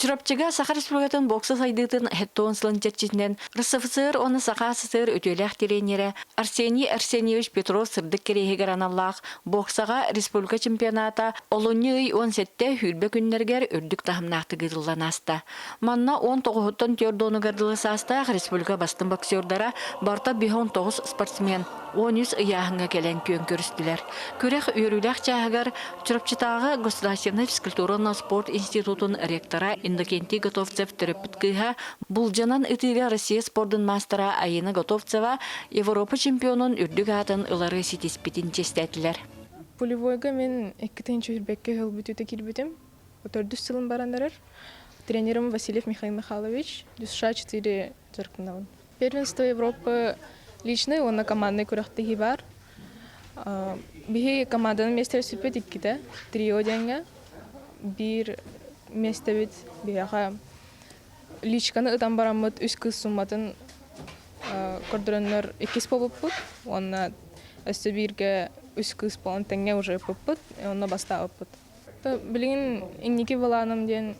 Чурапчыга Саха Республикатын бокса сайдыытын хеттон сылын чэрчитинэн РСФСР уонна Саха СССР үтүөлээх тренерэ Арсений Арсеньевич Петров сырдык кэриэһигэр аналлаах боксаҕа республика чемпионата олунньу ый 17 сүүрбэ күннэригэр үрдүк таһымнаахтык ыытыллан ааста. Манна 19-уттан түөрт уонугар дылы саастаах республика бастыҥ боксердара барыта 59 спортсмен 13 ыйааһыҥҥа кэлэн күөн көрүстүлэр. Күрэх үөрүүлээх чааһыгар Чурапчытааҕы государственнай физкультура уонна спорт институтун ректора Иннокентий Готовцев төрөппүт кыыһа, булдьанан ытыыга Россия спордун маастара Аина Готовцева Европа чемпионун үрдүк аатын ылары ситиспитин чиэстээтилэр. Пулевойга мин 2021 сыл бүтүүтэ киирбитим. Төрдүс сылым баран эрэр. Тренерим Васильев Михаил Михайлович, ДЮСШ 4 дьарыктанабын. Первенство Европы личный уонна командный күрэхтэһии баар. Биһи команданын миэстэлэспиппит иккитэ, трио диэҥҥэ. Биир миэстэбит биһиэхэ личканы ытан бараммыт үс кыыс сумматын көрдөрөннөр иккис буолбуппут уонна өссө бииргэ үс кыыс буолан тэҥҥэ уже ыппыппыт, онно бастаабыппыт. Билигин инники былааным диэн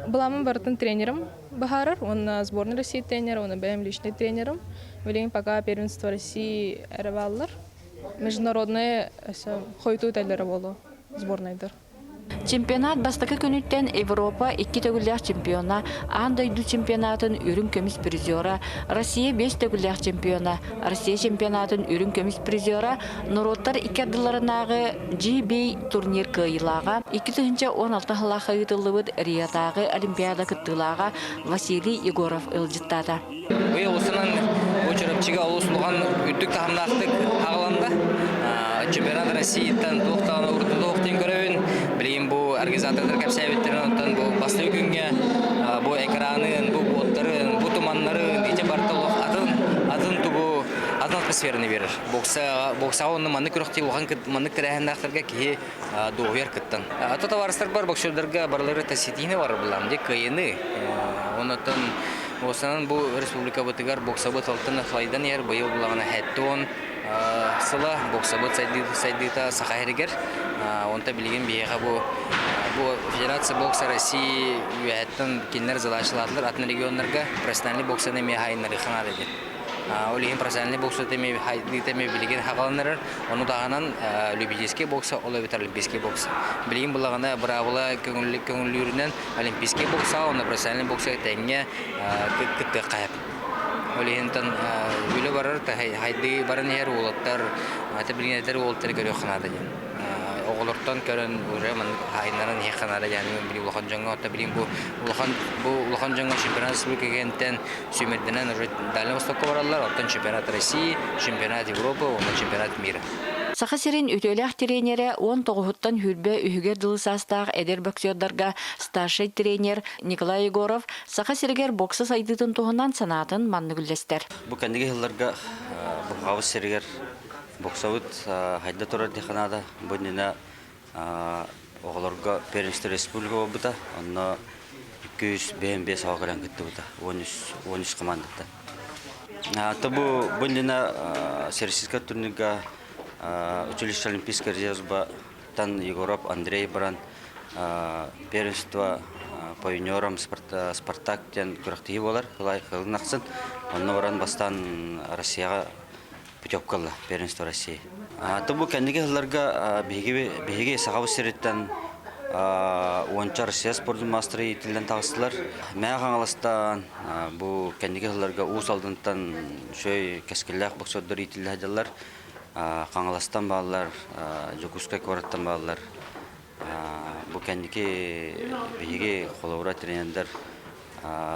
былааммын барытын тренерим быһаарар уонна сборная России тренера уонна бэйэм личный тренерим. Билигин пока первенство России эрэ бааллар. Международные өссө хойутуу этэллэрэ буолуо сборнайдар. Чемпионат бастакы күнүттэн Европа икки төгүллээх чемпиона, аан дойду чемпионатын үрүҥ көмүс призера, Россия биэс төгүллээх чемпиона, Россия чемпионатын үрүҥ көмүс призера, Норуоттар икки ардыларынааҕы GB турнир кыайыылааҕа, 2016 сыллаахха ыытыллыбыт Риотааҕы Олимпиада кыттыылааҕа Василий Егоров ыалдьыттаата. Быйыл усунан бу Чурапчыга олус улахан үрдүк таһымнаахтык аҕаланна. Чемпионат Россияттан туох даҕаны урутулуох диэн көрөбүн. Билигин бу организатордар кэпсээбиттэрин онтон бу бастакы күҥҥэ бу экранын, бу уоттарын, бу туманнарын ити барыта олох атын атын тугу атын атмосфераны биэрэр. Бокса боксаҕа онно маннык күрэхтии улахан маннык тэрээһиннээхтэргэ киһи дуоһуйар кыттан. Ата табаарыстарбар боксердарга барылары таситиини бар булам ди кыайыны. Онотон осанан бу республикабытыгар боксабыт алтын флайдан иһэр быйыл булаҕына хэттон сыла боксабыт сайдыыта саха сиригэр. Онто билигин биһиэхэ бу бу Федерация бокса России үөһэттэн кинилэр задачалаатылар атын регионнарга профессиональный боксаны эмиэ хайыннарыахха наада диэн. Ол иһин профессиональный бокса тэми билигин хагаланарар. Ону таһынан любительский бокса, ол эбэтэр олимпийский бокса. Билигин булаҕына быраабыла көҥүллүүрүнэн олимпийский бокса, уонна профессиональный бокса тэҥҥэ кыттыахха сөп. Ол иһинтэн үлэ барар, хайдыы баран иһэр уолаттар, ата билигин эдэр уолаттары көрүөххэ наада диэн. Оҕолортон көрөн уже маннык хаайыннаран иһиэххэ наада диэн били улахан дьоҥҥо, оттон билигин бу улахан бу улахан дьоҥҥо чемпионат республика кэнниттэн сүүмэрдэнэн уже Дальнай Востокка бараллар, оттон чемпионат России, чемпионат Европы уонна чемпионат мира. Саха сирин үтүөлээх тренерэ 19-уттан сүүрбэ үһүгэр дылы саастаах эдэр боксердарга старшай тренер Николай Егоров Саха сиригэр бокса сайдыытын туһунан санаатын маннык үллэстэр. Бу кэнники сылларга Бухабыт сиригэр боксабыт хайда турар диэххэ наада. Бу иннинэ оҕолорго первенство республика буолбута. Онно 255 оҕо кэлэн кыттыбыта. 13 командаттан. То бу бу иннинэ Всероссийскай турнирга училище Олимпийского резерва-тан Егоров Андрей баран первенство по юниорам Спартак диэн күрэхтэһии буолар. Хылын ахсын. Онно баран бастаан Россияҕа путевка ылла первенство России. То бу кэнники сылларга биһиги биһиги Сахабыт сириттэн уонча Россия спордун маастара иитиллэн таҕыстылар. Мэҥэ Хаҥаластан бу кэнники сылларга Уус Алдантан үчүгэй кэскиллээх боксердор иитиллэ сылдьаллар. Хаҥаластан бааллар, Дьокуускай куораттан бааллар. Бу кэнники биһиги холобура тренердэр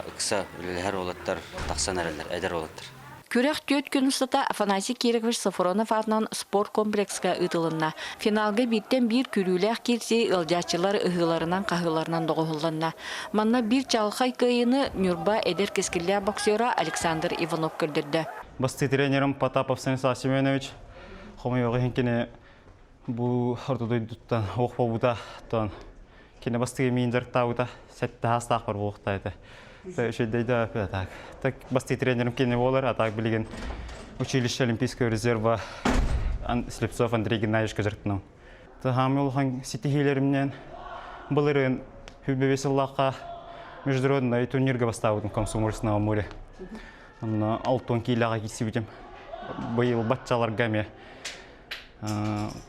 ыкса үлэлэһэр уолаттар тахсан эрэллэр, эдэр уолаттар. Күрэх түөрт күн устата Афанасий Кирович Софронов аатынан спорт комплекска ыытылынна. Финалга бииртэн биир күрүүлээх киирсии ыалдьааччылар ыһыыларынан-хаһыыларынан доҕуһулланна. Манна биир чаҕылхай кыайыыны Ньурба эдэр кэскиллээх боксера Александр Иванов көрдөрдө. Бастыы тренерим Потапов Станислав Семенович хомойуох иһин кини бу орто дойдуттан ох буолбута тон кини бастыы миин дьарыктаабыта сэттэ саастаах бар буолуохтаа этэ үчүгэйдэй так так бастыы тренерим кини буолар а так билигин училище олимпийского резерва Слепцов Андрей Геннадьевичка дьарыктанам хаамыы улахан ситиһиилэримнэн былырыын сүүрбэ сыллаахха. международный турнирга бастаабытым Комсомольского моря. Онно 60 киилэҕэ киирсибитим. Быйыл баччаларга эмиэ.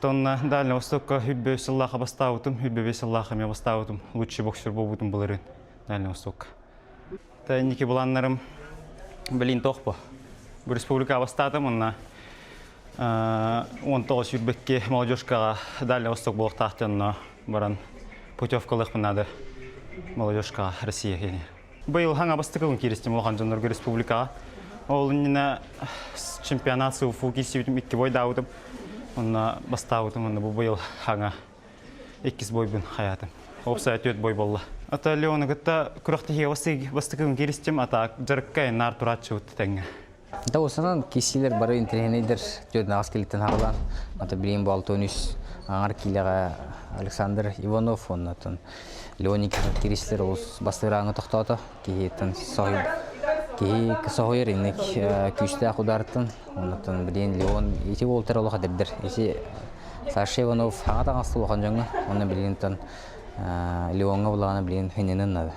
Тонна Дальний Востокка хүббэ сыллааха бастаабытым, хүббэ сыллааха эмиэ бастаабытым. Лучший боксер буолбутум былырыын Дальний Востокка. Та инники былааннарым билин тоох бу. Бу республика бастаатым, онно 19 сүүрбэкки молодежкаҕа Дальний Восток буолуохтаах онно баран путевкалыахпын наада молодежкаҕа Россия киэнигэр. Быйыл хаҥа бастакылын кииристим улахан дьоннорго республикаҕа. Ол иннинэ чемпионат СУФУ киирсибитим, икки бойдаабытым. Онно бастаабытым, онно бу быйыл хаҥа иккис бойбун хаятым. Уопсайа түөрт бой буолла. Ата Леоны кытта күрэхтэһиигэ бастакыгын кииристим, ата дьарыкка наар турааччыбыт тэҥҥэ. Да осанан киисилэр бары интэриэһинэйдэр түөрт килиттэн хаалан ата билигин бу 63 аҥар киилэҕэ Александр Иванов оннотон Леонид киристер олус бастыырааҥҥа тохтоото киһиттэн соһуй киһи соһуйар инник күүстээх удаартан оннотон билигин Леон ити уолтар олох эдэрдэр ити Саша Иванов хаҥа таҥаста улахан дьоҥҥо онно билигин Леоҥҥа булаҕына билигин хиннэнэн наада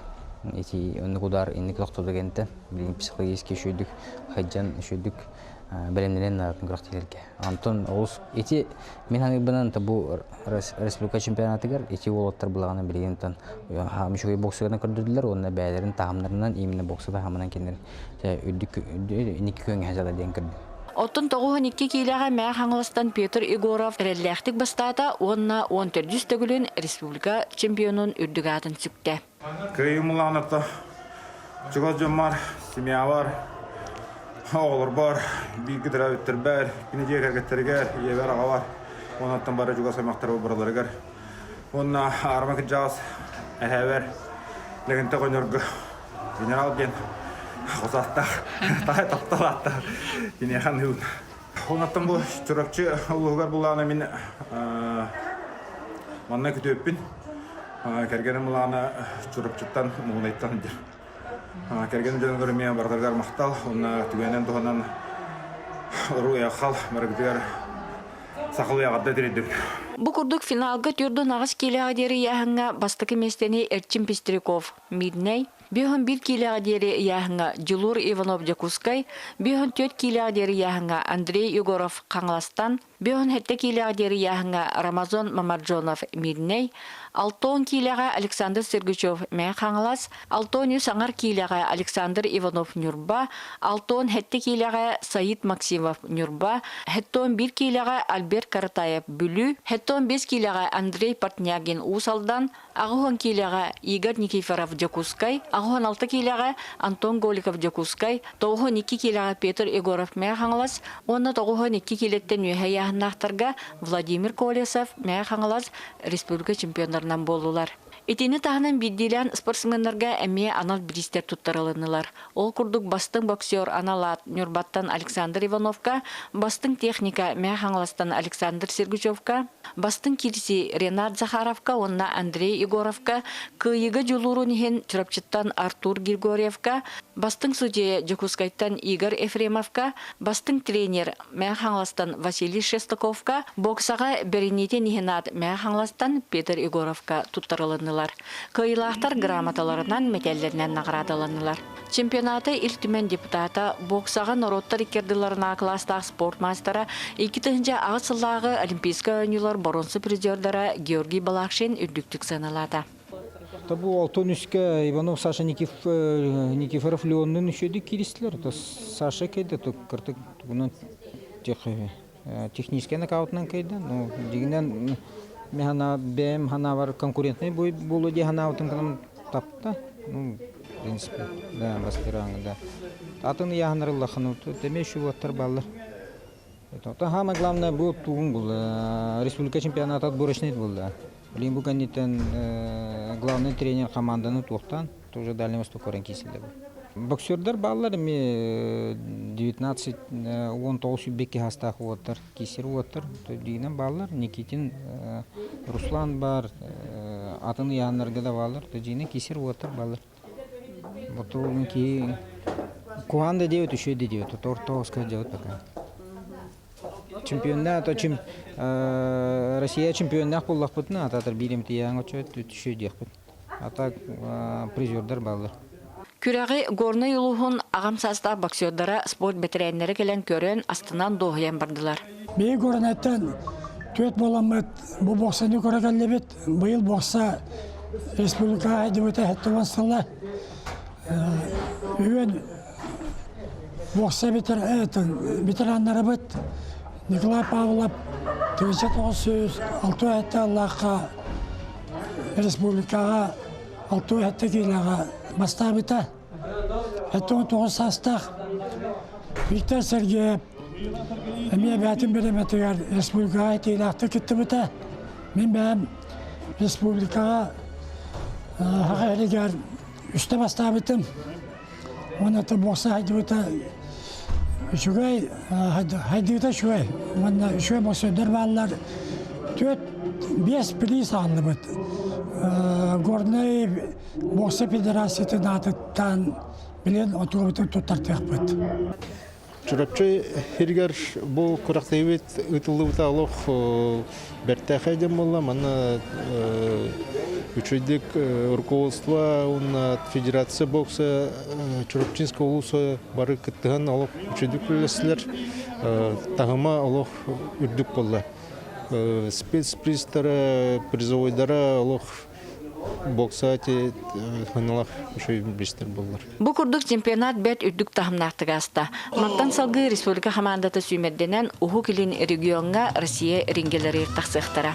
ити оннук удар инник тохтоду кэнтэн билигин психологически үчүгдүк сылдьан үчүгдүк бэлэмнэнэн наадатын күрэхтэһиилэргэ. Онтон олус ити мин саныырбынан бу республика чемпионатыгар ити уолаттар былаҕына билигин үчүгэй боксуганы көрдөрдүлэр уонна бэйэлэрин таһымнарынан именно бокса таһымынан кинилэр үрдүк инники күөҥҥэ сылдьаллар диэн көрдүм. Оттон 92 киилэҕэ Мэҥэ Хаҥаластан Петр Егоров эрэллээхтик бастаата уонна 14 төгүлүн республика чемпионун үрдүк аатын сүктэ. Кыайыым улаанатта чугас дьоммор, семьябар, оҕолорбор, бииргэ төрөөбүттэрбэр, кини дьиэ кэргэттэригэр, ийэбэр, аҕабар, онуттан бары чугас аймахтарбар барыларыгар уонна аарыма кырдьаҕас эһээбэр Лэгэнтэй оҕонньорго генерал диэн хос ааттаах, таптал ааттаах киниэхэ аныыбын. Онуттан бу Чурапчы улууһугар булаана мин манна күтүөппүн. Кэргэним булаана Чурапчыттан Мугунайтан сылдьар. Кэргэним дьонугар эмиэ барытыгар махтал. Уонна түгэнэн туһанан уруй-айхал барыгытыгар сахалыы эҕэрдэ тириэрдибит. Бу курдук финалга төрдүн аҕыс киилэҕэ диэри ыйааһыҥҥа бастакы миэстэни Эрчим Пестряков, Мирнэй, 51 киилэҕэ диэри ыйааһыҥҥа Дьулуур Иванов Дьокуускай, 54 киилэҕэ диэри ыйааһыҥҥа Андрей Егоров Хаҥаластан, 57 киилэҕэ диэри ыйааһыҥҥа Рамазон Мамарджонов Мирнэй, 60 киилэҕэ Александр Сергучев Мэҥэ Хаҥалас, 63 аҥар киилэҕэ Александр Иванов Ньурба, 67 киилэҕэ Саид Максимов Ньурба, 71 киилэҕэ Альберт Каратаев Бүлүү, 75 киилэҕэ Андрей Портнягин Уус Алдан, 80 киилэҕэ Игорь Никифоров Дьокуускай, 86 киилэҕэ Антон Голиков Дьокуускай, 92 киилэҕэ Петр Егоров Мэҥэ Хаҥалас уонна 92 киилэттэн үөһэ ыйааһыннаахтарга Владимир Колесов Мэҥэ Хаҥалас республика чемпионнарынан буоллулар. Итини таһынан биирдиилээн спортсменнарга эмиэ анал бириистэр туттарылыннылар. Ол курдук бастыҥ боксер анал аат Ньурбаттан Александр Ивановка, бастыҥ техника Мэҥэ Хаҥаластан Александр Сергучевка, Бастыҥ киирсии Ренат Захаровка уонна Андрей Егоровка, кыайыыга дьулуурун иһин Чурапчыттан Артур Григорьевка, бастыҥ судьуйа Дьокуускайтан Игорь Ефремовка, бастыҥ тренер Мэҥэ Хаҥаластан Василий Шестаковка, боксаҕа бэриниитин иһин аат Мэҥэ Хаҥаластан Петр Егоровка туттарылыннылар. Кыайыылаахтар грамоталарынан, мэтээллэринэн наҕараадаланнылар. Чемпионаты Ил Түмэн депутата, боксаҕа норуоттар икки ардыларынааҕы кылаастаах спорт маастара, 2008 сыллааҕы Олимпийскай оонньуулар боруонса призердара Георгий Балакшин үрдүктүк сыаналаата. Бу алтын үскэ Иванов Саша Никифоров Леоннун үчүгэйдик кииристилэр. Саша кэлдэ, кыртык тугунан техническэй нокаутунан кэлдэ. Ну, дьиҥинэн бэйэм санаабар конкурентный буолуо дии санаабытым гынан тапта. Ну, в принципе, да, бастыраҥы, да. Атын ыйааһыннар ыллаххына, эмиэ үчүгэй баллар. Это самое главное бу тугун был республика чемпионата отборочный был. Блин, бу кэнниттэн главный тренер команданы туохтаан, тоже Дальний Восток көрөн киирсилэр. Боксердар бааллар эми 19 19 сүүрбэкки саастаах уолаттар, киирсэр уолаттар дигинэн бааллар. Никитин Руслан бар, атын ыйааннарга да бааллар. Дьиҥинэн киирсэр уолаттар бааллар. Вот киһи куһаан да диэбит, үчүгэй да диэбит, торто делать пока. Чемпионна, то чем Россия чемпионнаах буоллахпытына, ататар биир эмтийээн очо түшү диэхпит. А так призердар бааллар. Күрэҕи Горнай улууһун аҕам саастаах боксердара, спорт бэтэрээннэрэ кэлэн көрөн, астынан дуоһуйан бардылар. Биһиги Горнайтан түөрт буоламмыт бу боксаны көрө кэллибит. Быйыл бокса республикаҕа хайдыбыта 70 сыла. Үһүөн бокса ветераннарыбыт Николай Павлов 1906 аллаахха республикаҕа 67 киилэҕэ бастаабыта. 79 саастаах Виктор Сергеев эмиэ бэйэтин бириэмэтигэр республикаҕа итиилээхтик кыттыбыта. Мин бэйэм республикаҕа Саха сиригэр үстэ бастаабытым. Уонна бокса хайдыбыта үчүгэй, хайдыыта үчүгэй. Уонна үчүгэй боксердар бааллар. Түөрт, биэс приз ааллыбыт. Горнай бокса федерациятын аатыттан билин отуобутун туттартыахпыт. Чурапчы сиригэр бу күрэхтэһиибит ыытыллыбыта олох бэртээхэй диэн буолла. Манна үчүгэйдик руководство уонна федерация бокса Чурапчинского улуса бары кыттыһан олох үчүгэйдик үлэлэстилэр. Таһыма олох үрдүк буолла. Спецпризтара, призовойдара олох бокса ханалах үчүгэй биристэр буоллар. Бу курдук чемпионат бэрт үрдүк таһымнаахтык ааста. Мантан салгыы республика хамаандата сүүмэрдэнэн Уһук Илин региоҥҥа Россия рингэлэригэр тахсыахтара.